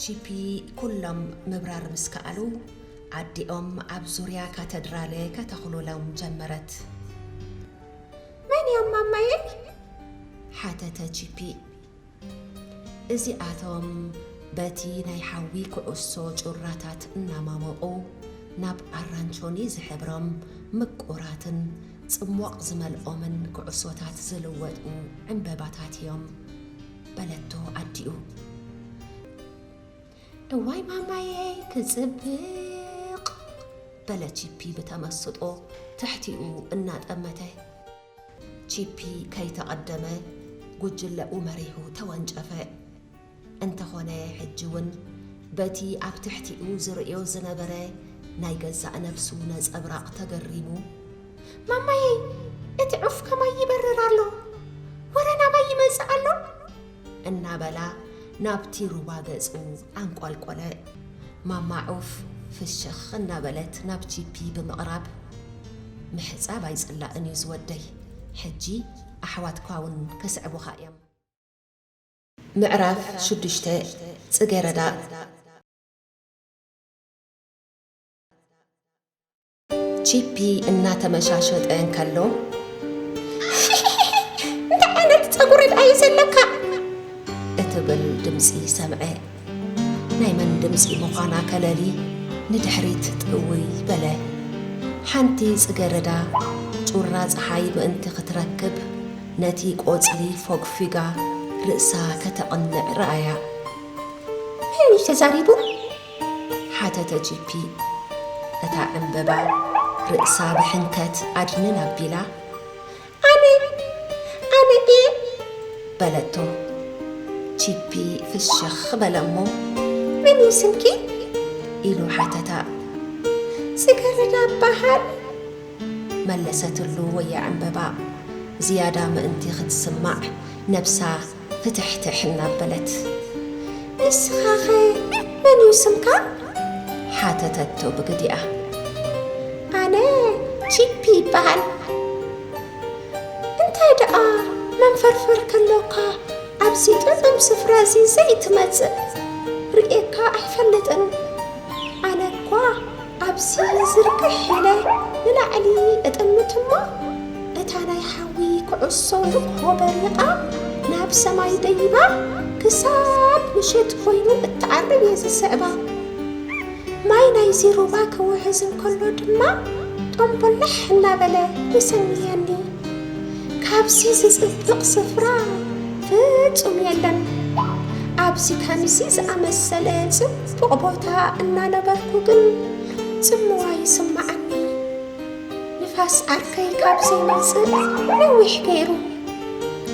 ቺፒ ኩሎም ምብራር ምስ ከኣሉ፣ ኣዲኦም ኣብ ዙርያ ካተድራለ ከተኹሉሎም ጀመረት። "መን እዮም ማማየይ?" ሓተተ ቺፒ። እዚኣቶም በቲ ናይ ሓዊ ኩዕሶ ጩራታት እናማሞቑ ናብ ኣራንቾኒ ዝሕብሮም ምቁራትን ጽሟቕ ዝመልኦምን ኩዕሶታት ዝልወጡ ዕምበባታት እዮም፣ በለቶ ኣዲኡ። "እዋይ ማማየይ ክጽብቕ!" በለ ቺፒ ብተመስጦ ትሕቲኡ እናጠመተ። ቺፒ ከይተቐደመ ጉጅለኡ መሪሑ ተወንጨፈ። እንተኾነ ሕጂ እውን በቲ ኣብ ትሕቲኡ ዝርእዮ ዝነበረ ናይ ገዛእ ነብሱ ነጸብራቕ ተገሪሙ፣ "ማማየይ፣ እቲ ዑፍ ከማይ ይበርር ኣሎ፣ ወረ ናባይ ይመጽእ ኣሎ!" እናበላ ናብቲ ሩባ ገጹ ኣንቆልቆለ። ማማ ዑፍ ፍሽኽ እናበለት ናብ ቺፒ ብምቕራብ፣ "ምሕጻብ ኣይጽላእን እዩ ዝወደይ፣ ሕጂ ኣሕዋትኳ እውን ክስዕቡኻ እዮም።" ምዕራፍ ሽዱሽተ። ጽጌረዳ። ቺፒ እናተመሻሸጠ እንከሎ፣ "እንታይ ዓይነት ጸጉሪ ደኣ እዩ ዘለካ?" እትብል ድምጺ ሰምዐ። ናይ መን ድምጺ ምዃና ከለሊ ንድሕሪት ጥውይ በለ። ሓንቲ ጽጌረዳ ጩራ ጸሓይ ምእንቲ ክትረክብ ነቲ ቆጽሊ ፎግፊጋ ርእሳ ከተቕንዕ ረኣያ። "መን እዩ ተዛሪቡ?" ሓተተ ቺፒ። እታ ዕምበባ ርእሳ ብሕንከት ኣድንን ኣቢላ፣ "ኣነ፣ ኣነ እየ!" በለቶ። ቺፒ ፍሽኽ በለ እሞ፣ "መን እዩ ስምኪ?" ኢሉ ሓተታ። "ጽገረዳ እበሃል!" መለሰትሉ ወያ ዕምበባ ዝያዳ ምእንቲ ክትስማዕ ነብሳ ፍትሕትሕ እናበለት። "ንስኻኸ መን እዩ ስምካ?" ሓተተቶ ብግዲኣ። "ኣነ ቺፒ ይበሃል።" "እንታይ ደኣ መንፈርፈር ከሎካ ኣብዚ ጥዑም ስፍራ እዚ ዘይትመጽእ? ርእየካ ኣይፈልጥን። ኣነ እኳ ኣብዚ ዝርግሕ ኢለ ንላዕሊ እጥምት እሞ፣ እታ ናይ ሓዊ ኩዕሶ ንግሆ በሪቓ ናብ ሰማይ ደይባ፣ ክሳብ ምሸት ኮይኑ እትዓርብ እየ ዝስዕባ። ማይ ናይዚ ሩባ ክውሕዝ እንከሎ ድማ፣ ጦምቦላሕ እናበለ ይሰንየኒ። ካብዚ ዝጽብቕ ስፍራ ፍጹም የለን። ኣብዚ ከምዚ ዝኣመሰለ ጽቡቕ ቦታ እናነበርኩ ግን ጽምዋ ይስምዓኒ። ንፋስ ዓርከይ ካብ ዘይመጽእ ነዊሕ ገይሩ።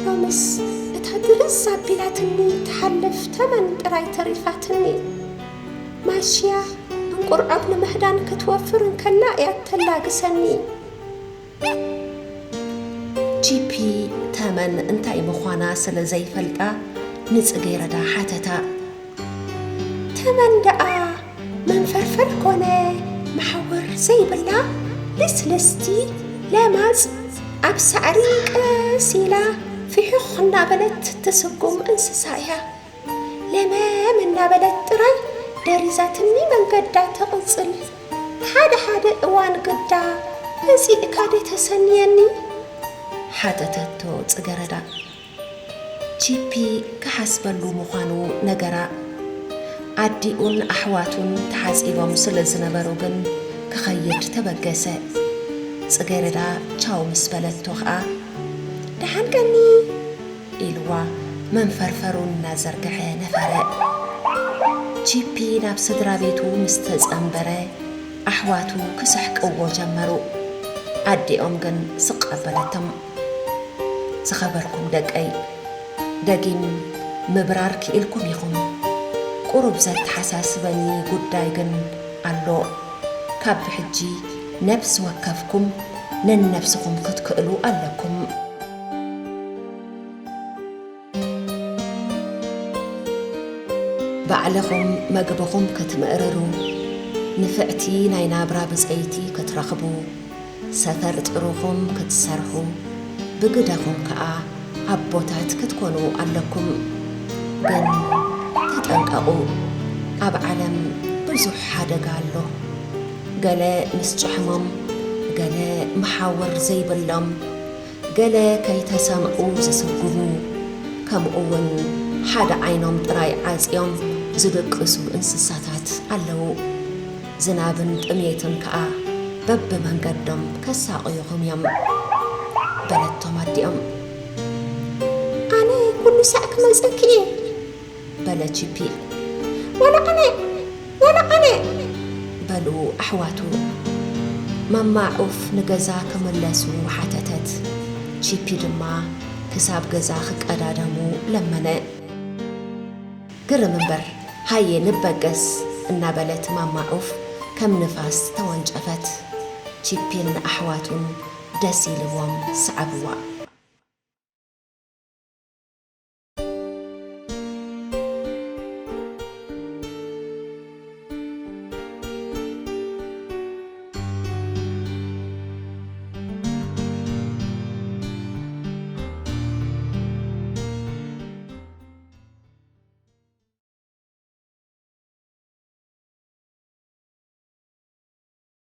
ሎምስ እታ ድርዝ ኣቢላትኒ ትሓልፍ ተመን ጥራይ ተሪፋትኒ። ማሽያ እንቁርዖብ ንምህዳን ክትወፍር እንከላ እያ ተላግሰኒ። ቺፒ ተመን እንታይ ምዃና ስለ ዘይፈልጣ ንጽጌረዳ ሓተታ። ተመን ደኣ መንፈርፈር ኮነ መሓውር ዘይብላ ልስልስቲ ለማጽ ኣብ ሳዕሪ ቀስ ኢላ ፊሑኽ እናበለት ትስጉም እንስሳ እያ። ለመም እናበለት ጥራይ ደሪዛትኒ መንገዳ ትቕጽል። ሓደ ሓደ እዋን ግዳ መጺእካ ዶ ተሰንየኒ? ሓተተቶ ጽገረዳ። ቺፒ ክሓስበሉ ምዃኑ ነገራ። ኣዲኡን ኣሕዋቱን ተሓጺቦም ስለ ዝነበሩ ግን ክኸይድ ተበገሰ። ጽገረዳ ቻው ምስ በለቶ ኸኣ፣ ደሓን ቀኒ ኢልዋ መንፈርፈሩ እናዘርግሐ ነፈረ። ቺፒ ናብ ስድራ ቤቱ ምስ ተጸንበረ፣ ኣሕዋቱ ክስሕቅዎ ጀመሩ። ኣዲኦም ግን ስቕ ኣበለቶም። ዝኸበርኩም ደቀይ፣ ደጊም ምብራር ክኢልኩም ኢኹም። ቁሩብ ዘተሓሳስበኒ ጉዳይ ግን ኣሎ። ካብ ብሕጂ ነብሲ ወከፍኩም ነንነብስኹም ክትክእሉ ኣለኩም። ባዕልኹም መግብኹም ክትምእርሩ፣ ንፍዕቲ ናይ ናብራ ብጸይቲ ክትረኽቡ፣ ሰፈር ጥሩኹም ክትሰርሑ፣ ብግደኹም ከኣ ኣቦታት ክትኮኑ ኣለኩም። ግን ተጠንቀቑ፣ ኣብ ዓለም ብዙሕ ሓደጋ ኣሎ። ገለ ምስ ጭሕሞም፣ ገለ መሓውር ዘይብሎም፣ ገለ ከይተሰምዑ ዝስጉሙ፣ ከምኡ እውን ሓደ ዓይኖም ጥራይ ዓጽዮም ዝድቅሱ እንስሳታት ኣለዉ። ዝናብን ጥሜትን ከኣ በብመንገዶም ከሳቕዩኹም እዮም፣ በለቶም ኣዲኦም። ኣነ ኩሉ ሳዕ ክመጸኪ እየ፣ በለ ቺፒ። ዋላ ኣነ፣ ዋላ ኣነ፣ በሉ ኣሕዋቱ። ማማ ዑፍ ንገዛ ክምለሱ ሓተተት። ቺፒ ድማ ክሳብ ገዛ ክቀዳደሙ ለመነ። ግርም እምበር፣ ሃየ ንበገስ፣ እናበለት ማማ ዑፍ ከም ንፋስ ተወንጨፈት። ቺፒን ኣሕዋቱን ደስ ኢልዎም ሰዓብዋ።